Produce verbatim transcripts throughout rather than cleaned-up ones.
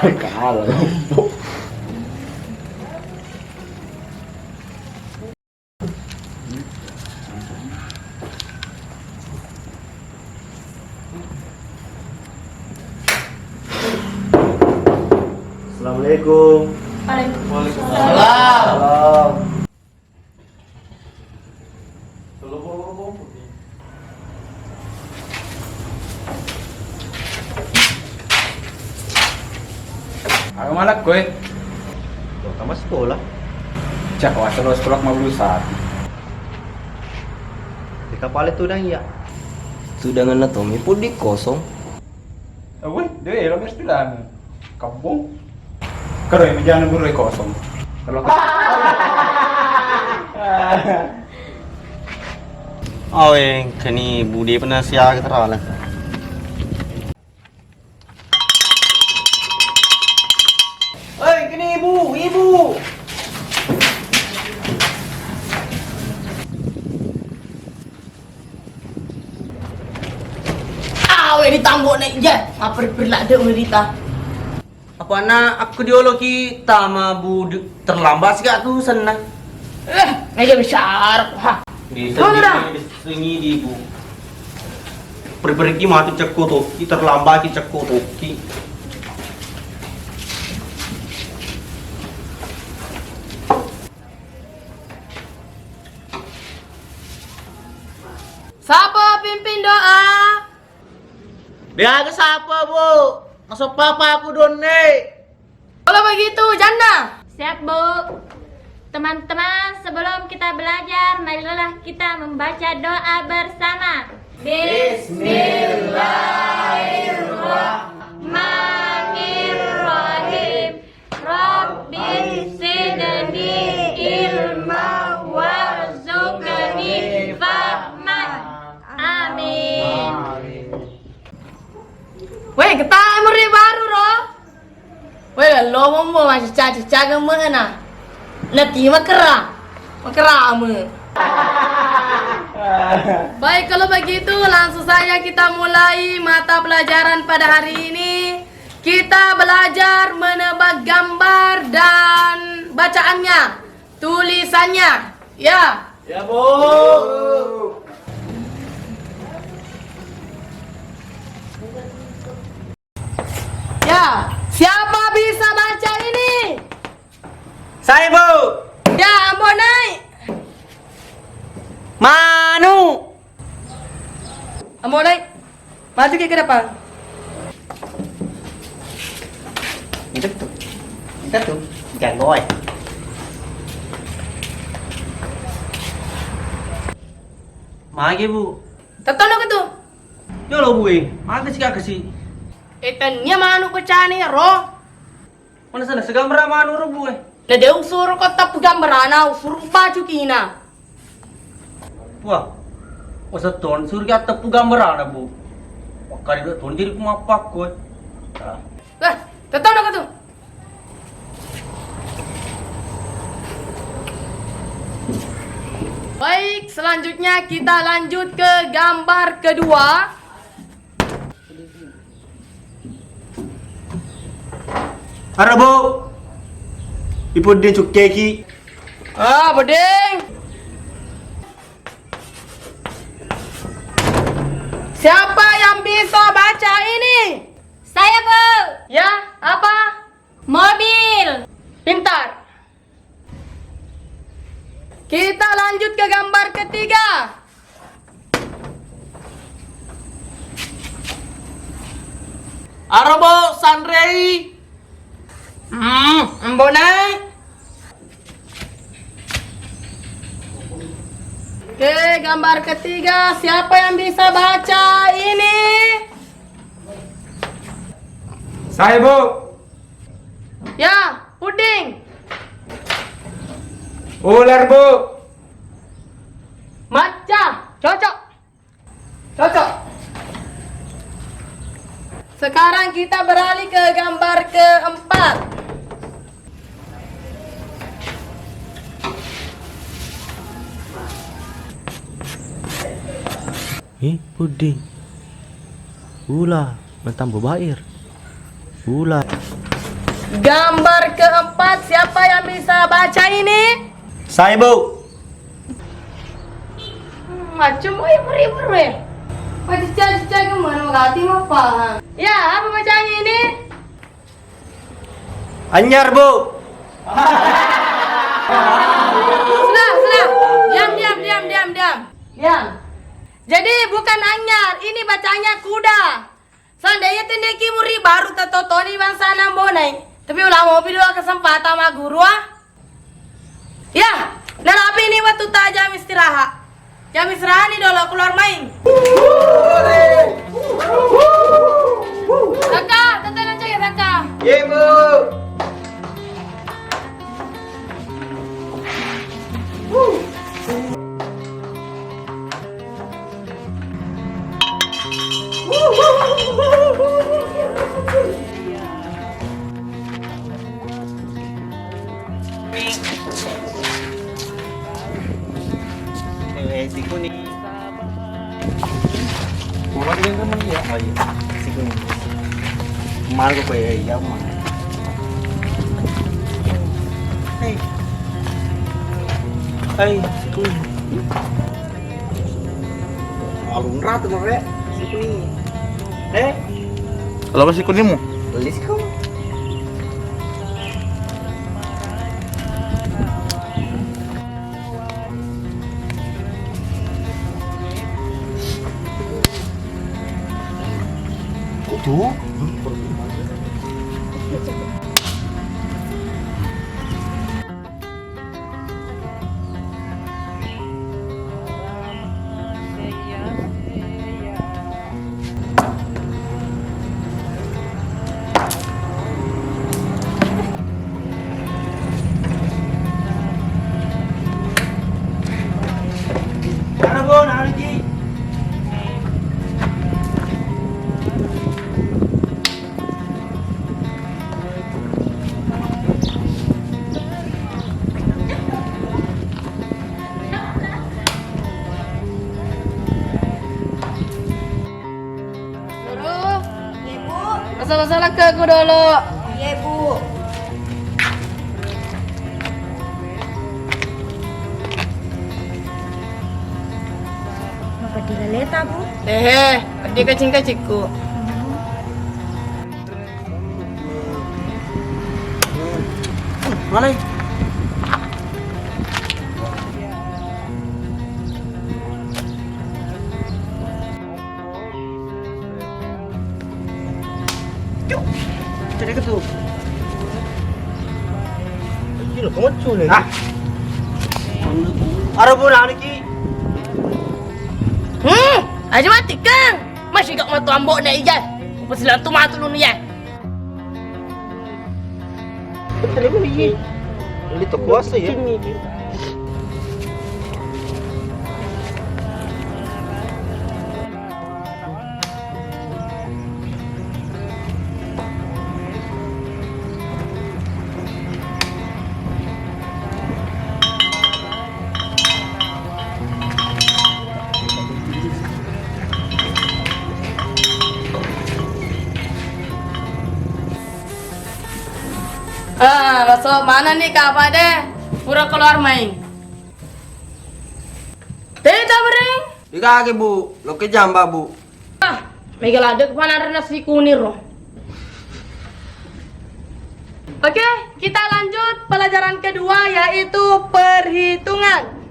Kalah. Assalamualaikum. Waalaikumsalam. Salam. Aga malakko e? Lo tama sekolah. Cak, wasa lo sekolah mabulu sapi. Di kapal itu dang iya. Sudangan na Tommy pun di kosong. Woi, dewe lo mesti dang. Kampung. Karo yang jangan guru kosong. Kalau Awe, keni budi pernah siaga terala. Oi, keni ibu, ibu. Awe, ditambok naik je. Apa perlak de merita. Apa na aku dioloki tama budu terlambat sih tu senna. Eh, meja besar. Ha. Di Mana dah? Sengi, di sengi di bu. Pergi-pergi mati cekko toki, terlambat ki cekko toki. Sapa pimpin doa? Deaga sapa, Bu? Masuk papa aku donne. Kalau begitu, Janda. Siap, Bu. Teman-teman, sebelum kita belajar, marilah kita membaca doa bersama. Bismillahirrahmanirrahim. Rabbi zidni ilma warzuqni fahman. Amin. Weh, ketawa murid baru ro. Weh, lo mombo masih caci caga mena. Nanti makerra. Makerra ame. Baik, kalau begitu langsung saja kita mulai mata pelajaran pada hari ini. Kita belajar menebak gambar dan bacaannya, tulisannya. Ya. Ya, Bu. Ya, siapa bisa baca ini? Saya, Bu. Ya, Ambo naik. Manu. Ambo naik. Maju ke depan. Itu tuh. Itu tuh. Jago, eh. Mage, Bu. Tettono ke tuh. Yo lo, Bu, eh. Mage sih, kak, sih. Eh, tania manu pecani ro. Mana sana segambar manu ro, Bu, eh. Dede usuru ko tappu gambarana, usuru baju kina. Wah, masa ton surga teppu gambarana, Bu. Makkari do ton jadi kumapakko, eh. Ah. Lah, tetap dong itu. Baik, selanjutnya kita lanjut ke gambar kedua. Ara, Bu. Ipudding cukkeki. Ah, bedeng. Siapa yang bisa baca ini? Saya, Bu. Ya, apa? Mobil. Pintar. Kita lanjut ke gambar ketiga. Arobo sanrei. Hmm, Ambo naik. Oke, gambar ketiga, siapa yang bisa baca ini? Saya, Bu. Ya, puding. Ular, Bu. Maca, cocok. Cocok. Sekarang kita beralih ke gambar keempat. Ih, puding. Ula, mentang bebair. Ula. Gambar keempat, siapa yang bisa baca ini? Saya, Bu. Hmm, macam mau yang beri-beri. Baca cari-cari kemana? Gati apa? Ya, apa bacanya ini? Anyar, Bu. Sudah, sudah. Diam, diam, diam, diam, diam. Diam. Jadi bukan anyar, ini bacanya kuda. Seandainya tendeki muri baru tatotoni bangsa Nambonai. Tapi ulama mopi dua kesempatan ma guru ah. Ya, narapi ini waktu ta jam istirahat. Jam istirahat ni dolo keluar main. Kakak, tete nanti ya kakak. Iya, Bu. Eh, siku ni. Kurang dia kan ya. Oh iya, siku ni. Margo ko ya, ya, ma. Hei. Hei, siku ni. Alun ratu, Bang, Rek. Sikuni. Eh? Kalau masih kunimu? Beli sih, kok. Kok tuh? Hmm, perut. Guru. Iya, Bu. Masalah-masalah ke aku dulu. Iya, Bu. Apa dilaleta, Bu? Hehe, di kacing-kacingku. Malai. Cuk. Cari ke tuh. Gila, kemecun ini. Ah. Arah pun ada ki. Hmm, aja mati, Kang. Masih gak matu ambok nih, iya. Pas lantu matu lu nih, ya. Betul ini. Ini tuh kuasa ya. Ah, masuk mana nih, Kak Pade? Pura keluar main. Teta bereng. Dikake, Bu. Loke jamba, Bu. Ah, mega ladde kepanarna si kuniro. Oke, kita lanjut pelajaran kedua, yaitu perhitungan.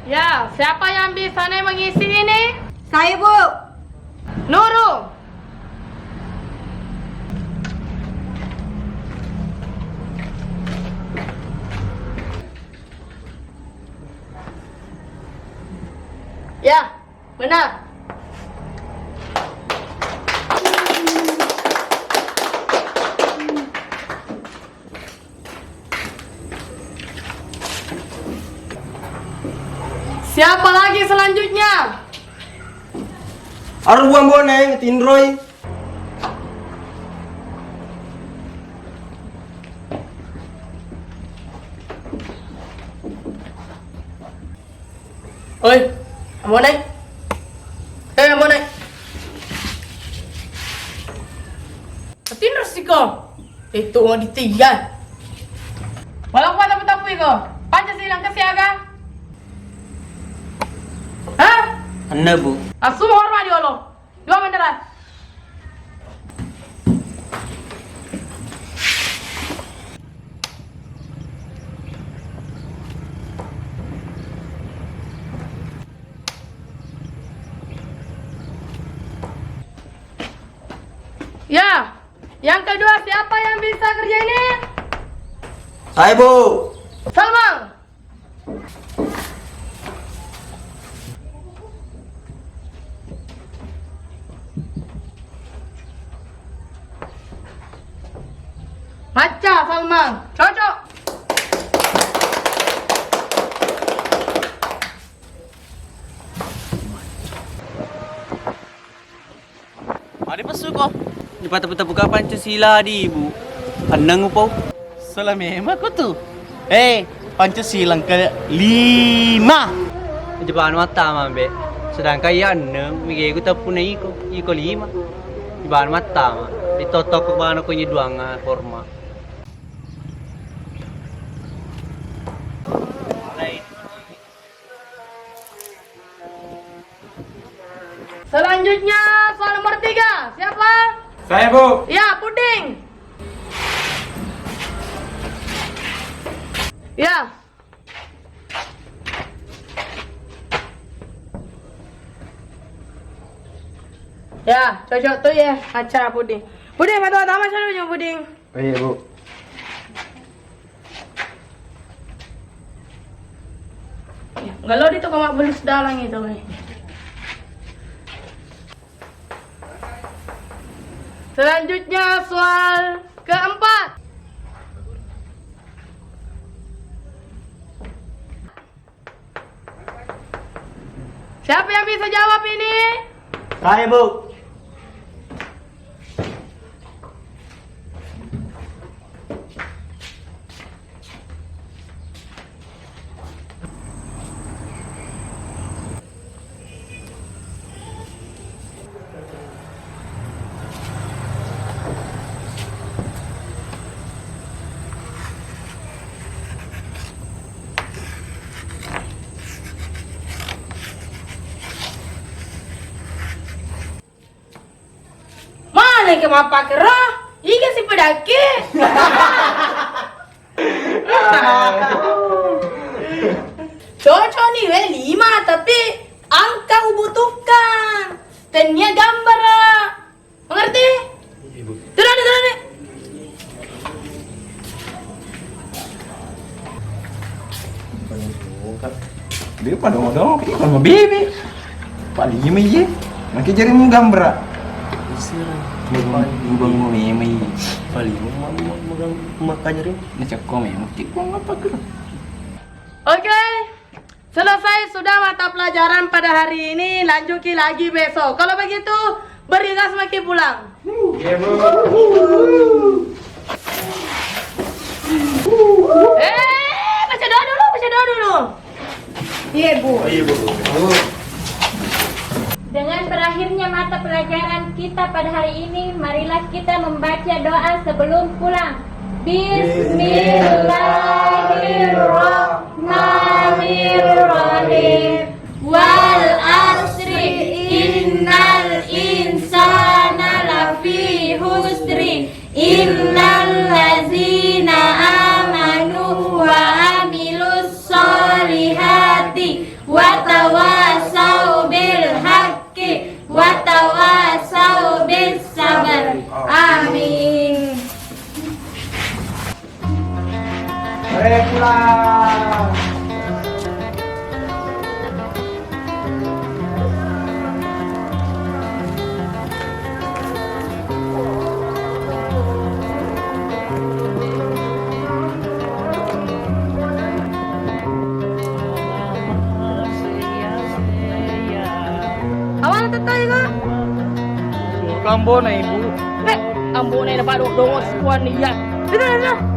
Ya, siapa yang bisa nih mengisi ini? Saya, Bu. Nurul. Ya, benar. Siapa lagi selanjutnya? Aru buang boneng, tinroi. Oi, Ambo Nai. Eh, Ambo Nai. Tinro siko. Itu mau ditinggal. Walau kuat tapi tapi ko. Pancasila engka siaga? Hah? Anda, Bu. Asum hormat di Allah. Dua bendera. Ya, yang kedua siapa yang bisa kerja ini? Saya, Bu. Salma. Macca, Salma. Cocok. Mari passuko. Dipatappu-tappuka Pancasila di Ibu. Enneng upau. Salah memang ko tu. Eh, Pancasila engka lima. Jepang mattama be. Sedangkan iya enneng, mige ku tappu na iko, iko lima. Jepang mattama. Ditotokko bano ko nyeduang forma. Selanjutnya soal nomor tiga, siapa? Saya, Bu. Ya, Puding. Ya. Ya, cocok tu ya, acara Puding. Puding, matu tamat sana, Puding. Oh iya, Bu. Galo di toko mabbelus dalang itu, eh. Selanjutnya soal keempat. Siapa yang bisa jawab ini? Saya, Bu. Mana ke mappakero? Iga si pedaki? Cocok ni we lima, tapi angka ubutuhkan. Tennia gambara. Mengerti? Iya, Bu. Terus, terus, terus. Dia pada odong, dia pada bibi. Paling iya, iya. Makai jari mau gambara. Paling mau makan jari. Ini cekko memang. Tipu apa ke? Oke. Selesai sudah mata pelajaran pada hari ini, lanjuti lagi besok. Kalau begitu, beri gas maki pulang. Iya, Bu. Eh, baca doa dulu, baca doa dulu. Iya, Bu. Oh, iya, Bu. Bu. Dengan berakhirnya mata pelajaran kita pada hari ini, marilah kita membaca doa sebelum pulang. Bismillahirrahmanirrahim. Wal asri, innal insana lafi husri, illal ladzina amanu wa amilus solihati wa tawasau bil haqqi wa tawasau bis sabr. Amin. Mari pulang. Ambona ibu. Eh, ambona ina pado dongo sukuan iya. Ina ina.